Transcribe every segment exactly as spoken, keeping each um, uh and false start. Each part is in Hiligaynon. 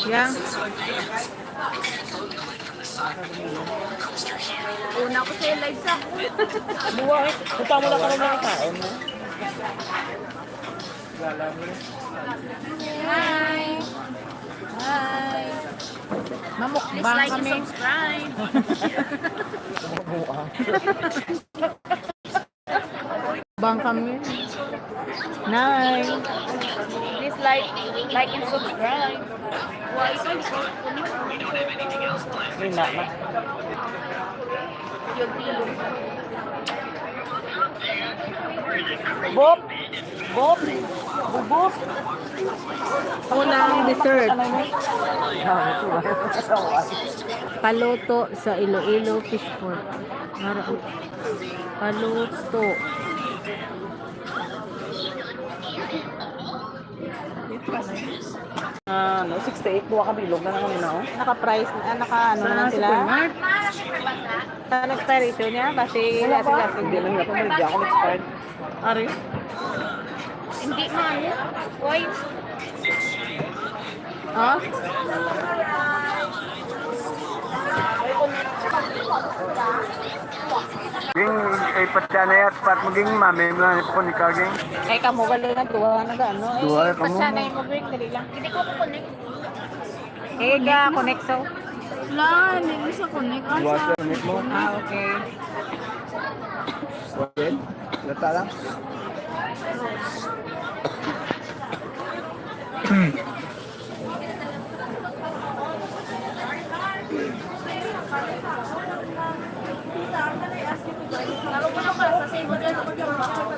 Yang. Una ko sa live sa. Buwa, eh. Punta mo na karon mga taon mo. Hi. Hi. Mamukbang kami. Please like and subscribe. Bang kami. Nine. Please like, like and subscribe. Why subscribe? Yun na, na. Bop! Bop! Bubop! Unang dessert. Paluto sa Iloilo fish port. Mara-, paluto. Ah, no, sixty-eight, duha ka bilog na lang na, oh. Naka-price, ah, naka, ano na lang sila? Sa expiration niya, basi, wala pa. Hindi lang na, pag ako expired. Ari? Hindi man. Why? Ha? Ging, ay, patya na yan. Pat mo, ging, mami, mo na po ni ka, ging. Kay kamo, wala na, duha na ga, ano, eh. Duha, kamo. Patya na mo, ging, dali lang. Hindi ko kukunin. Eh, ga, connect, so. Wala, hindi mo sa connect. Ah, duha sa sa connect mo. Ah, okay. Wala. Lata lang.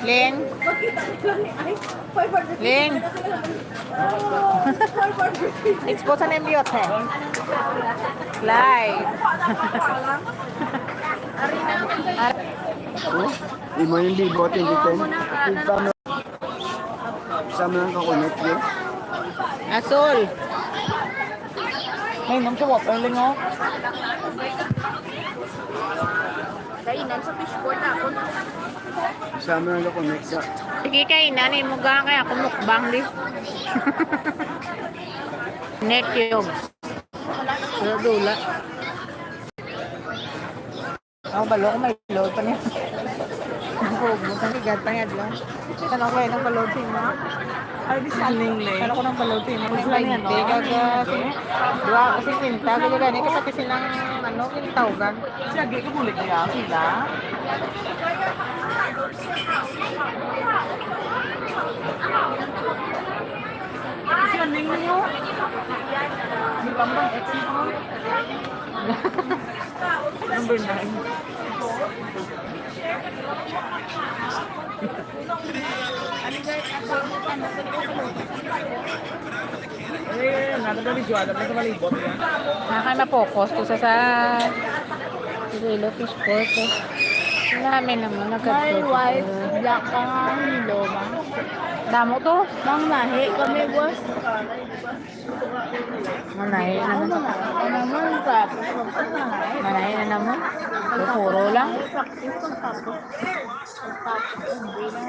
Ling. Ling. Expose sa name yun, eh. Live. Imo yung bibo, twenty ten. Sa mga kakunit yun. Asol. Ay, nang sa water lang, oh. Kainan sa fishboard ako. Sa mga kakunit sa Sige, kainan, imo ga, kaya ako mukbang, di. Net yung. Dula-dula. Ako balo ko may load pa niya. Ang hubo, sa bigat pa niya, adlaw. Ano ko yun, ang pa-load sa imo? Ay, di sa aning lay. Ano ko nang pa-load sa imo? May Gusto niya, no? Bainte, gaga, sing-, dua, singkwenta, gaga, gani, kapag kasi ng, ano, yung tawgan. Siya, di ko bulik niya, sila. Kasi ang ning niyo. Di ba, ang ex mo? Number nine. Eh, nagdali juwada na sa malibot niya. Nakay ma-focus to sa, sa Iloilo Fish Port, eh. Ang dami naman, May nagkadto. White, black ka nga hilo, ma. Damo to. Mang lahi kami, boss. Manahi na naman. Ano naman, tapos magpapanahi. Manahi na naman. Puro lang. Practice, pagtapos. Pagtapos, hindi na.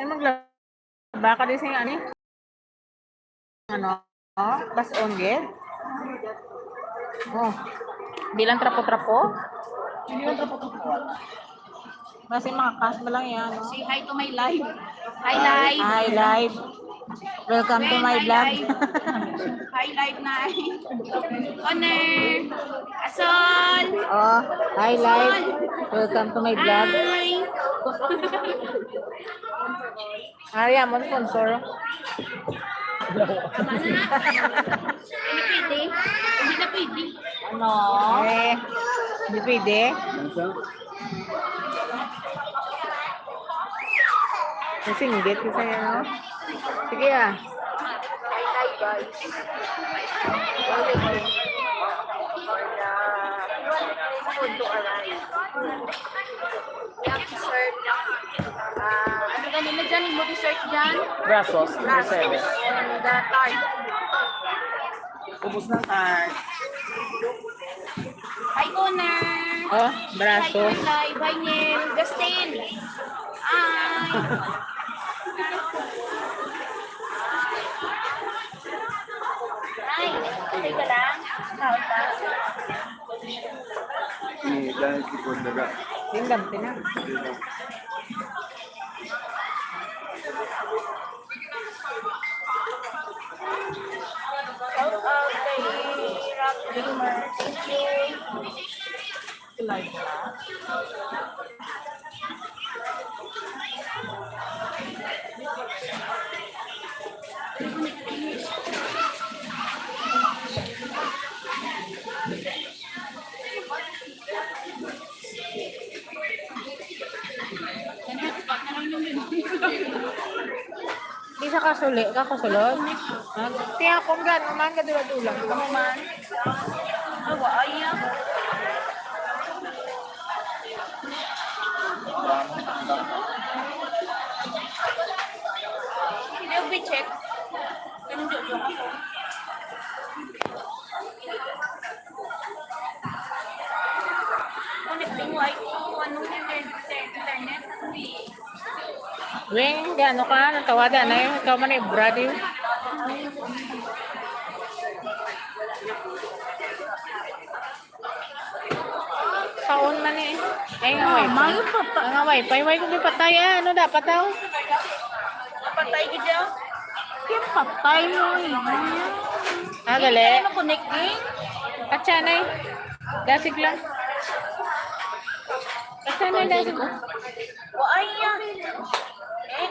Yan, maglaba ka din sa ani. Ano? Bas-on gid? Oh. Bilang trapo-trapo? Bilang trapo-trapo. Basi makakas ba lang yan, no? Say hi to my live. Hi, live. Hi, live. Welcome to my vlog. Hi, live. Hi, live, Nay. Honor. Ason. Oh, hi, live. Welcome to my vlog. Hi. Ari, amo ang sponsor. Tama na na. Hindi pwede. Hindi na pwede. Ano? Eh, hindi pwede. Nasinggit ko sa'yo, no? Sige, ah. Hi, hi, guys. Food to arrive. Yung dessert, ah, ano ganun na Diyan mo dessert diyan. Brasos, Brasos. Brasos. And the tart. Ubos na tart. Hi, Connor. Oh, brasos. Hi, Connor. Hi, Neil. Justin. Hi. Hi. Okay ka lang? Kaon ka? Ni dahil si Kondaga. Tingnan, tingnan. Shout out kay Rock Gamer. Thank you. Di sa kasuli, kakusulod. Tiya kung gano'n man, kadula-dula. Ano man? Awa, ay, ah. Hindi, we check. Kanang jojo ako. Connecting mo ay kung ano yung internet. Wing, gano ka? Natawa da na yun. Ikaw man yung brad yun. Kaon man eh. Ay, nga Ah, wifi. Mayroon pa ta- Nga wifi. Why kung ipatay ah? Ano dapat daw? Patay gid daw. Yung patay mo eh. Ah, gali. Hindi mo connecting. At siya na eh. Dasig lang. At siya na eh, dasig. Wa ay ya. Eh,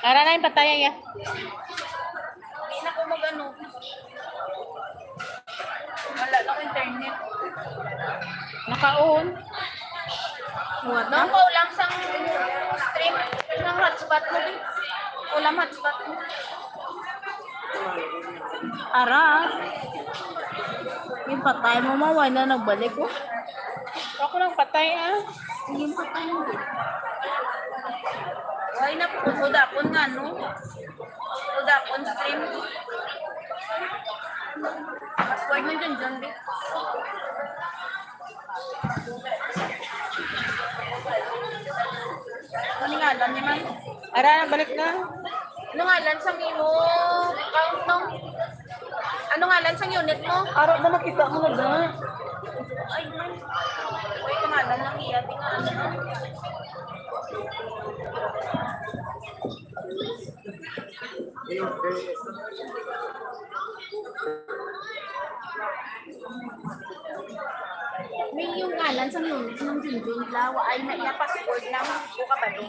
Ara na yung patay ah. Hindi na ko mag-ano. Wala na ko internet. Naka-on. What? Nung ko lang sang stream, sang hotspot mo, di. Ulam hotspot mo. Ara. Yung patay mo, ma, wala na nagbalik, oh. Ako lang patay, ah. Yung patay mo, di. Wala na po, dapon nga, no? Uda, on stream. Password mo dyan, John, di. Ano ngalan ni ma'am? Ara, balik na. Ano ngalan sa imo account, no? Ano ngalan sa unit mo? Ara na makita mo na ba? Ay, man. Uy, pangalan lang iya, di nga ano. May yung ngalan sa unit ng Junjun nila, wa ay na iya password lang, buka ba ni?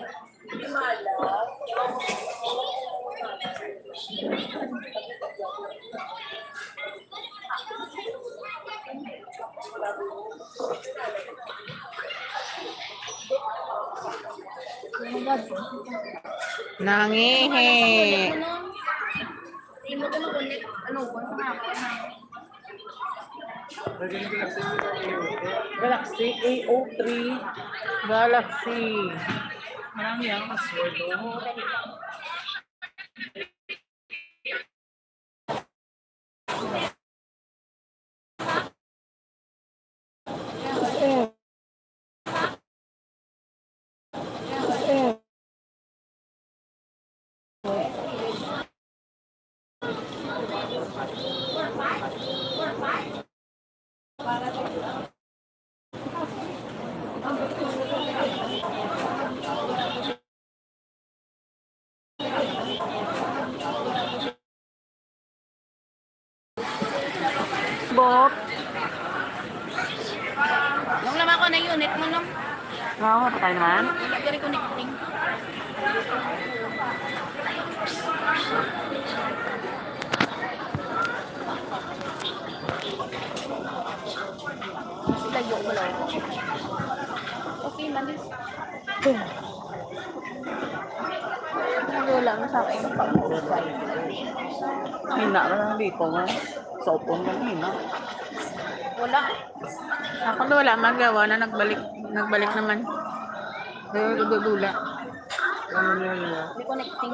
Nangihi. Galaxy A O three. Galaxy. Marami ang password, oh. Bot. Nung naman ako na unit mo, no? Oo, patay naman. Wala ka rin connecting. Mas layo mo lang. Okay man. Wala na sa akin pag-usay. Hina na lang dito nga. Sa upon man, hina. Wala. Ako na wala magawa na nagbalik, nagbalik naman. Dudula. Ano niya niya? Hindi connecting.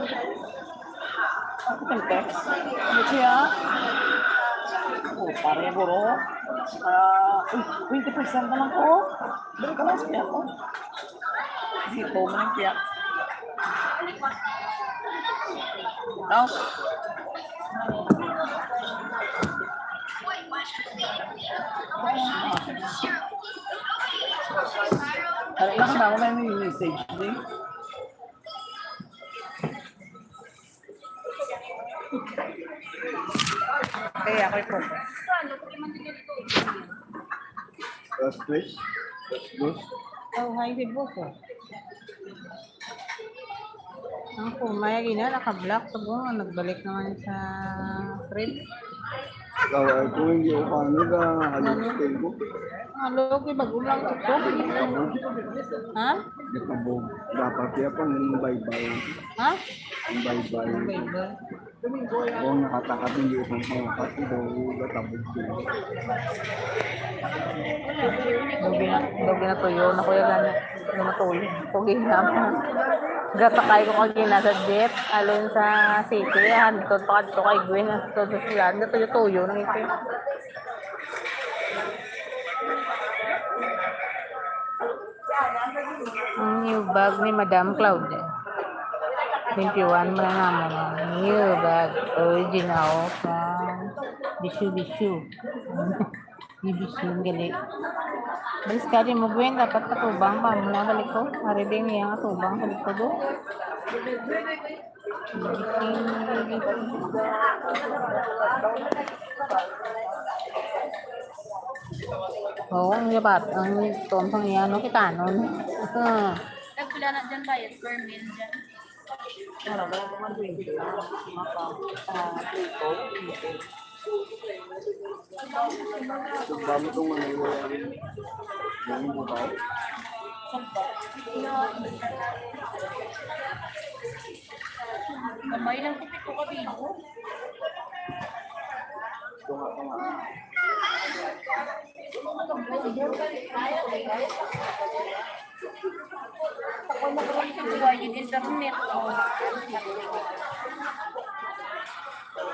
Ako pang text. Ano siya? Oh, pare, bro. Ah, uy, twenty percent na lang ko. Balik ka lang sa ako. Dito, man siya. Tapos, ano lang ba ako may message ni? Eh, ako yung program. Last place? Last boss? Oh, hi, si boss, oh. Ang kumaya gina, naka-block. Siguro, nagbalik naman sa trip. Ikaw, ay, kung hindi ako kanila, halos kayo. Ang log, iba, gulang sa trip. Ha? Ito po, dapat kaya pang baybay. Ha? Ang baybay. Ang baybay. Kung nakatakat, hindi itong pangakat, ito, gatabog sila. Dogi na, dogi na tuyo na, kuya, gani. Dogi na tuyo. Pogi na. Gasakay ko kagina sa jeep, alin sa city, hantod pa kadto kay Gwen, hantod sa silan, gatuyo-tuyo na ito. Ang new bag ni Madam Claudia. Twenty-one man ang amo nga new bag. Original from Bishu Bishu. Bishu, gali. Balis ka di mo, Gwen. Dapat patubang pa mo na balik ko. Ari din niya nga tubang sa likod, oh. Oo, ang yabat, ang tontong niya, no, kita, no? Ah. Nagpila na dyan bayad per meal dyan? Ano, wala mga twenty lang. Maka, ah, three, four, twenty. Sugba mo tong ano, yung bukaw. Gamay lang, tipid ko ka, bibo. Ito nga, ito nga. Wala yung internet.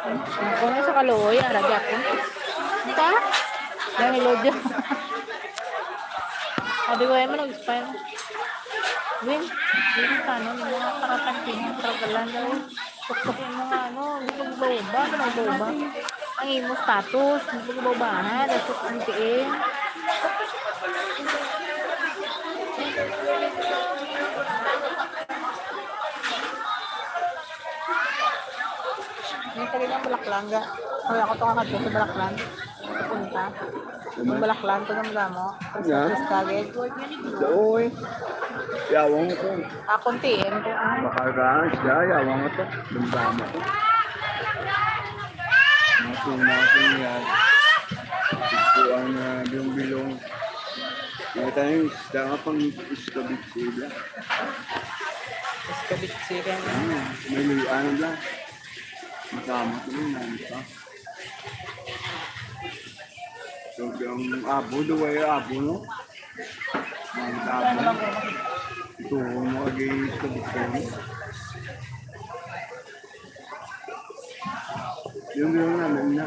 Ako na sa kaluoy, ara gyapon. Ito? Dahil ojo. Sabi ko, "Ay, man, nag-expire." Win, win, paano? Yung mga karatantihan, karagalan daw. Tuktok yung mga ano, hindi ko ba, ano ba? Ang imo status, hindi ko ba, ha? Dapat ang tiil. May pwede ng Balaklan, ga. Ay, ako to nga kadto sa Balaklan. Punta. Ang Balaklan, to ng damo. Yeah. Tapos kagid. Oy. Yawang ko. Akong T M ko, ah. Bakal ka, siya, yawang ko. Ang damo ko. Mga tuna ko yan. Kukuha na bilong-bilong. May tayong isda nga pang escabeche sila. Escabeche ka na. Hmm, may luyoan lang. Masama ko yun, ano pa. So, ang abo, duway abo, no? Ang abo. Ito, mga games ko dito. Yung, yung namin na,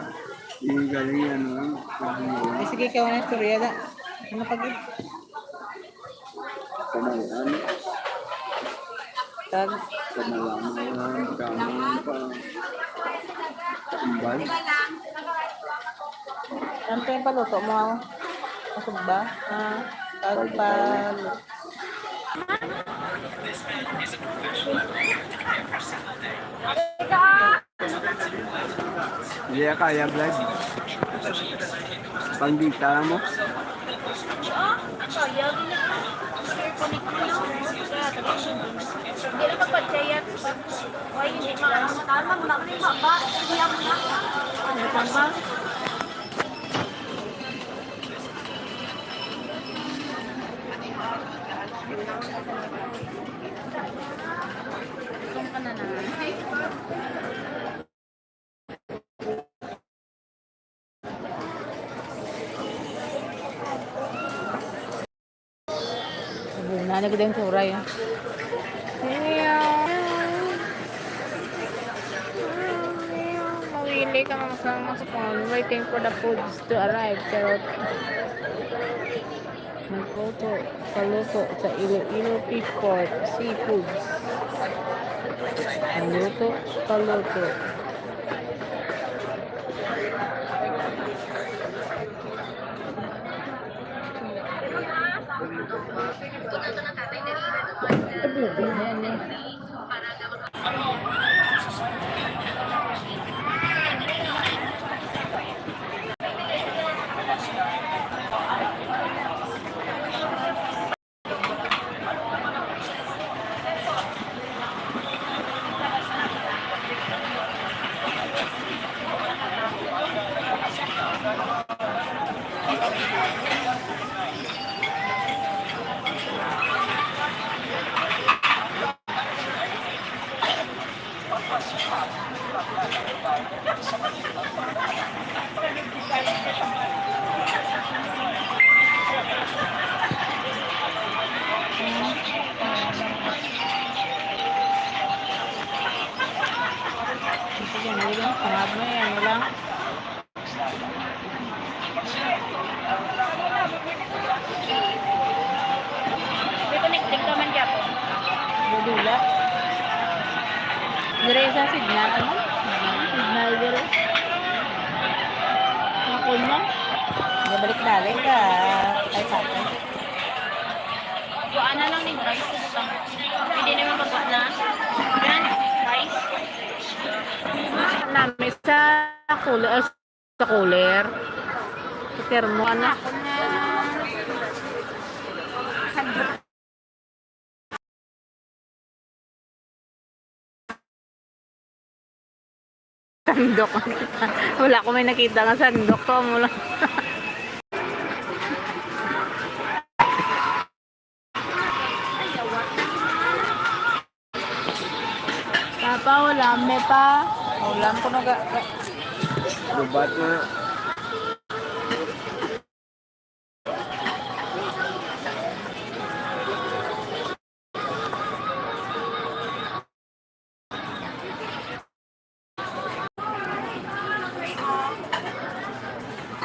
yung galing, ano, pag-, Ay, sige, ikaw na istorya, da. Ano pag- Pamayan. Tag. Pamayan, kamang pa. Tambal. Ano pa yung paluto mo? Kasugba? Ah, tag. Pagpal. Hindi na kaya, Vlad. Panggita lang mo. Hindi na magpagkayat. Why hindi maano? Tama mo na, hindi ba? Hindi mo na. Ano pa ba? Gutom ka na naman. Sabuna na gid ang suray, ah. Kaya, Okay, kamo sa mga supon, waiting for the foods to arrive. Pero magluto, paluto sa Iloilo Fish Court, seafoods. Paluto, paluto. Sige, ano lang, pangag mo yan, ano lang. May connecting ka man gyapon. Dudula. Dire sa signal, ano? Signal dire. Hapon mo? Nabalik-balik ka. Ay, patay. Kuha na lang ning rice sa butang. Pwede naman magkuha na. Yan, rice. Nami sa cooler, sa cooler. Sa termo, ano? Ako na. Sandok. Sandok. Wala ko may nakita nga sandok. Kamo lang. Papa, ulam me pa. Ulam ko na ga. Lubat na.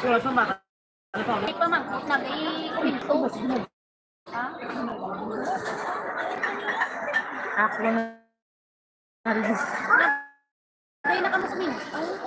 Di pa man, nag-i-, kuminto. Ha? Ako na. Ay, nakamusmin.